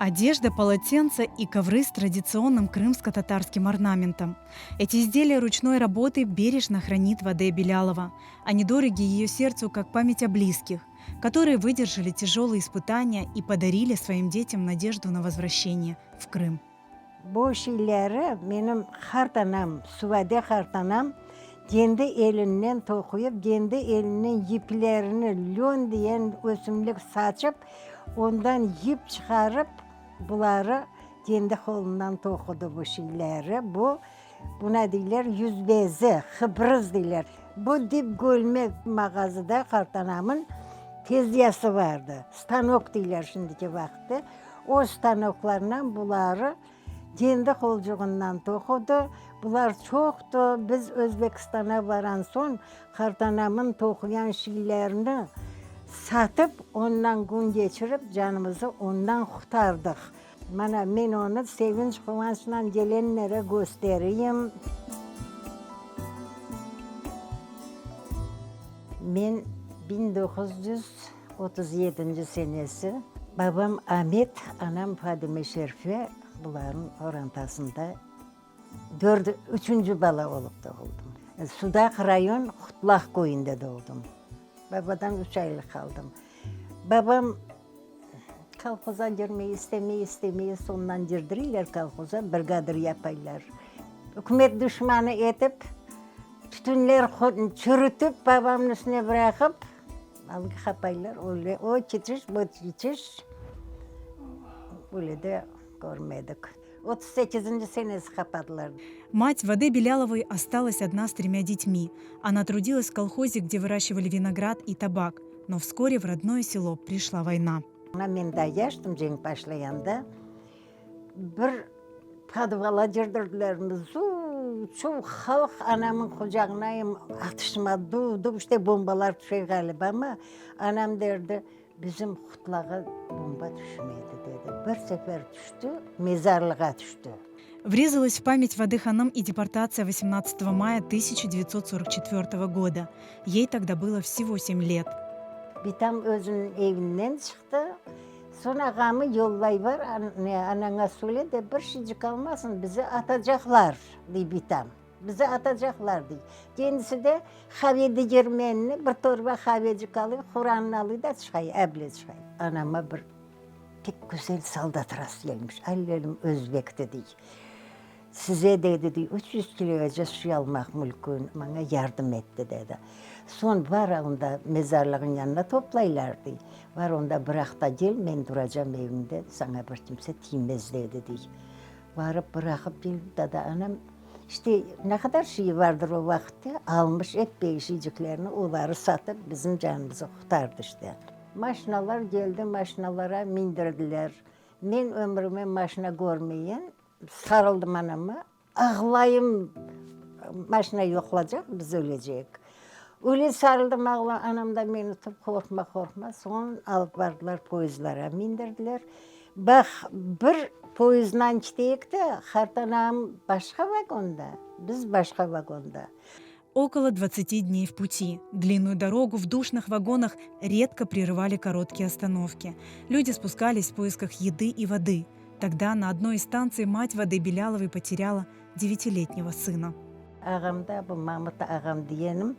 Одежда, полотенца и ковры с традиционным крымско-татарским орнаментом. Эти изделия ручной работы бережно хранит Ваде Белялова. Они дороги ее сердцу как память о близких, которые выдержали тяжелые испытания и подарили своим детям надежду на возвращение в Крым. Bu şeyleri menim qartanam, Suvade qartanam kendi elinnen toquyıp, kendi elinen yiplerini, lön diyen ösümlik saçıp, ondan yip çıqarıp, buları kendi qolundan toqudı bu şeyleri. Bu, buna deyler yüzbezi, hıbrız deyler. Bu dip kölmek mağazıda qartanamın tezyası vardı, stanok deyler şimdiki vaqıtta. O stanoklarnen buları kendi qolcuğından toqudı. Bular çoqtı. Biz Özbekistana varan soñ, qartanamın toquyan şeylerini satıp, ondan kün keçirip, canımızı ondan qurtardıq. Mana, men onı sevinç-quvançnen gelenlere kösteriyim. Men 1937 senesi babam Amet, anam Fadime Şerfe bularnıñ qorantasında dörd, üçünci bala olıp doğuldım. Sudaq rayon Qutlaq köyünde doğdum. Babadan üç aylıq qaldım. Babam kolhoza kirmey istemey, istemey, soñundan kirdireyler kolhoza, brigadir yapaylar. Ükümet duşmanı etip, tütünler çürütip babamnıñ üstüne bıraqıp, Algı qapaylar, öyle o ketiş, bu ketiş, öyle de körmedik. 38-nci senesi qapadılar. Мать Ваде Беляловой осталась одна с тремя детьми. Она трудилась в колхозе, где выращивали виноград и табак. Но вскоре в родное село пришла война. Men daa yaştım cenk başlayanda. Bir podvala kirdirdiler, zuv, halq anamıñ qucağına em atışma, duv-duv, işte bombalar tüşe ğaliba, amma anam derdi, bizim Qutlağa bomba tüşmedi, dedi. Bir sefer tüşti, mezarlığa tüşti. Врезалась в память Вады Ханым и депортация 18 мая 1944 года. Ей тогда было всего 7 лет. Bitam özüniñ evinden çıqtı. Soñ ağamı yollay bar, anaña söyle de, bir şeycik almasın, bizi atacaqlar, dey bitam. Bizi atacaqlar, dey. Kendisi de qave degermenini, bir torba qavecik alıy, Quranını alıy da çıqay, able çıqay. Anama bir pek güzel soldat rastgelmiş, allelim özbekti, dey. Size, dedi, dey, 300 kilogaca suy almaq mülkün, maña yardım etti, dedi. Soñ bar onda mezarlığıñ yanına toplaylar, dey. Bar onda bıraq da gel, men duracam evimde, saña bir kimse tiymez, dedi, dey. Barıp bıraqıp keldi, dada, anam, işte, ne qadar şeyi vardır o vaqıtte, almış eppeyi şeyciklerni, oları satıp bizim canımızı qurtardı, işte. Maşinalar geldi, maşinalara mindirdiler. Men ömrüme maşina körmeyen, Sarıldım anama, ağlayım, maşina yoqlacaq, biz ölecek. Öyle sarıldım, ağlayım, anam da meni tutıp, qorqma, qorqma, soñ alıp bardılar poyezdlara mindirdiler. Baq, bir poyezdnan keteyik de, qartanam başqa vagonda, biz başqa vagonda. Около 20 дней в пути. Длинную дорогу в душных вагонах редко прерывали короткие остановки. Люди спускались в поисках еды и воды. Тогда на одной из станций мать Вады Беляловой потеряла девятилетнего сына. Ağam da, bu Mamut ağam diyenim,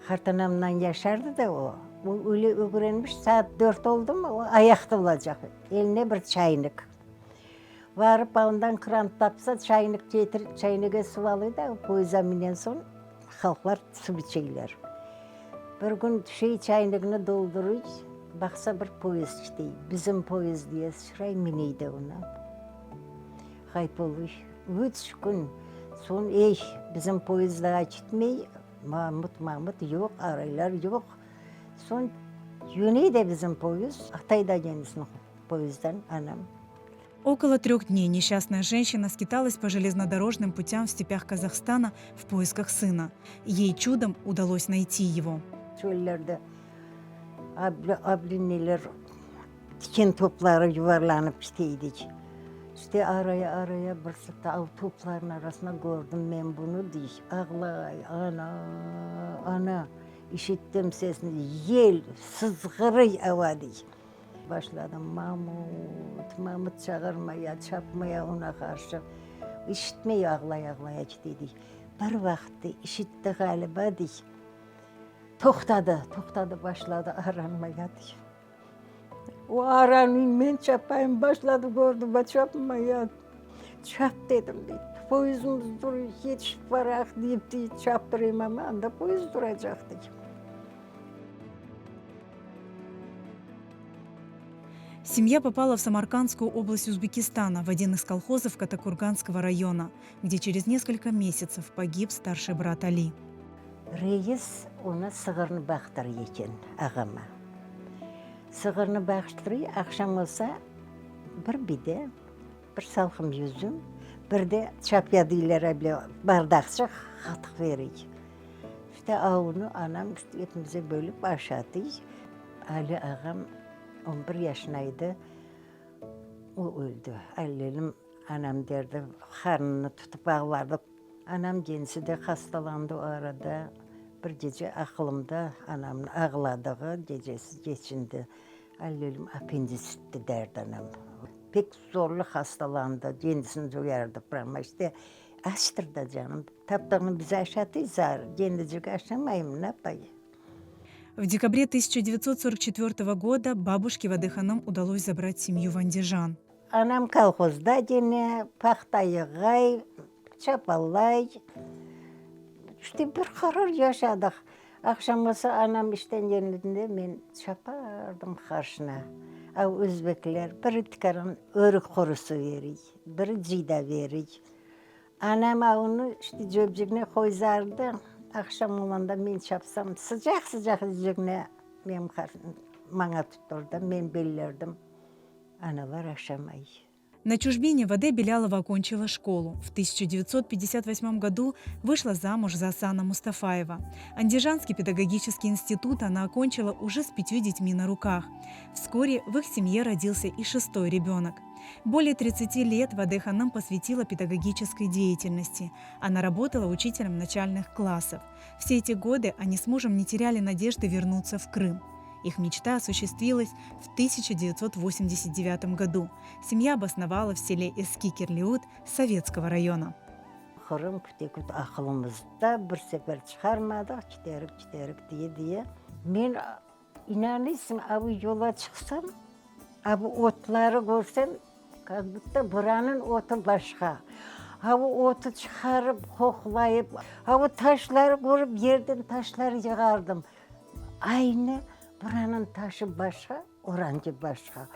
qartanamdan yaşardı da o. O öyle ögrenmiş, saat dört oldumı, o ayaqta olacaq, eline bir çaynik. Barıp ondan krant tapsa, çaynik ketirip, çaynege suv alıy da, poyezda minen soñ halqlar suv içeyler. Bir kün tüşey, çaynikni dolduruy, baqsa bir poyezd ketey, bizim poyezd diye sıçray, miney de ona. Ğayıp oluy. Üç kün soñ, ey, bizim poyezd daa ketmey, Mamut, Mamut yoq, araylar yoq. Soñ yöney de bizim poyezd, atay da kendisini poyezdden anam. Около трех дней несчастная женщина скиталась по железнодорожным путям в степях Казахстана в поисках сына. Ей чудом удалось найти его. Çöllerde abli neler tiken topları yuvarlanıp keteydik. İşte araya araya bir av toplarnıñ arasında kördim men bunı, dey, ağlay, ana, ana, işittim sesini, yel sızğırıy ava, dey. Başladım Mamut, Mamut çağırmaya, çapmaya oña qarşı. İşitmey ağlay-ağlaya kite dey. Bir vaqıt dey, işitti ğaliba dey, toqtadı, toqtadı, başladı aranmaya dey. O aranıy, men çapayım, başladı kördi, çapmaya. Çap dedim dey, poyezdimiz duruy, yetişip baraq deyip dey, çaptırayım amma anda poyezd duracaq dey. Семья попала в Самаркандскую область Узбекистана, в один из колхозов Катакурганского района, где через несколько месяцев погиб старший брат Али. Reis onı sığırnı baqtırıy eken ağama. Sığırnı baqtırıy, aqşam olsa bir bide, bir salqım yüzüm, bir de çapya deyler able bardaqçıq qatıq berey. İşte avunı anam işte epimize bölip aşatıy. Ali ağam on bir yaşınaydı, o öldi. Allelim anam derdi, qarnını tutıp ağlardı. Anam kendisi de hastalandı o arada. Bir gece aqılımda anamnıñ ağladığı gecesi geçindi. Allelim appenditsitti derdi anam. Pek zorlu hastalandı, kendisini coyardı prama işte. Açtır da canım, taptığını bize aşatı zar, kendicik aşamayım, napay. В декабре 1944 года бабушке Ваде Ханım удалось забрать семью в Андижан. Anam kolhozda gene pahta yığay, çapalay. İşte bir qarar yaşadıq. Aqşam olsa anam işten kelgende men çapardım qarşına. A özbekler biri tikaran örük qurusı berey, biri cıyda berey. Anam a onı işte cöpcügine qoyzardı. Aqşam olğanda men çapsam sıcaq-sıcaq yüzügne menim maña tutturdı, men bellerdim. Analar aşamay. На чужбине Ваде Белялова окончила школу. В 1958 году вышла замуж за Асана Мустафаева. Андижанский педагогический институт она окончила уже с пятью детьми на руках. Вскоре в их семье родился и шестой ребенок. Более 30 лет Ваде Ханım посвятила педагогической деятельности. Она работала учителем начальных классов. Все эти годы они с мужем не теряли надежды вернуться в Крым. Их мечта осуществилась в 1989 году. Семья обосновала в селе Эски-Керлиут Советского района. Qırım küte-küt aqılımızda bir sefer çıqarmadıq, kiterik, kiterik diye diye. Men inanıysıñ, a bu yola çıqsam, a bu otları körsem, kak budto buranıñ otu başqa. A bu otu çıqarıp, qoqlayıp, a bu taşları körip, yerden taşlar yığardım. Aynı buranıñ taşı başqa, oranki başqa.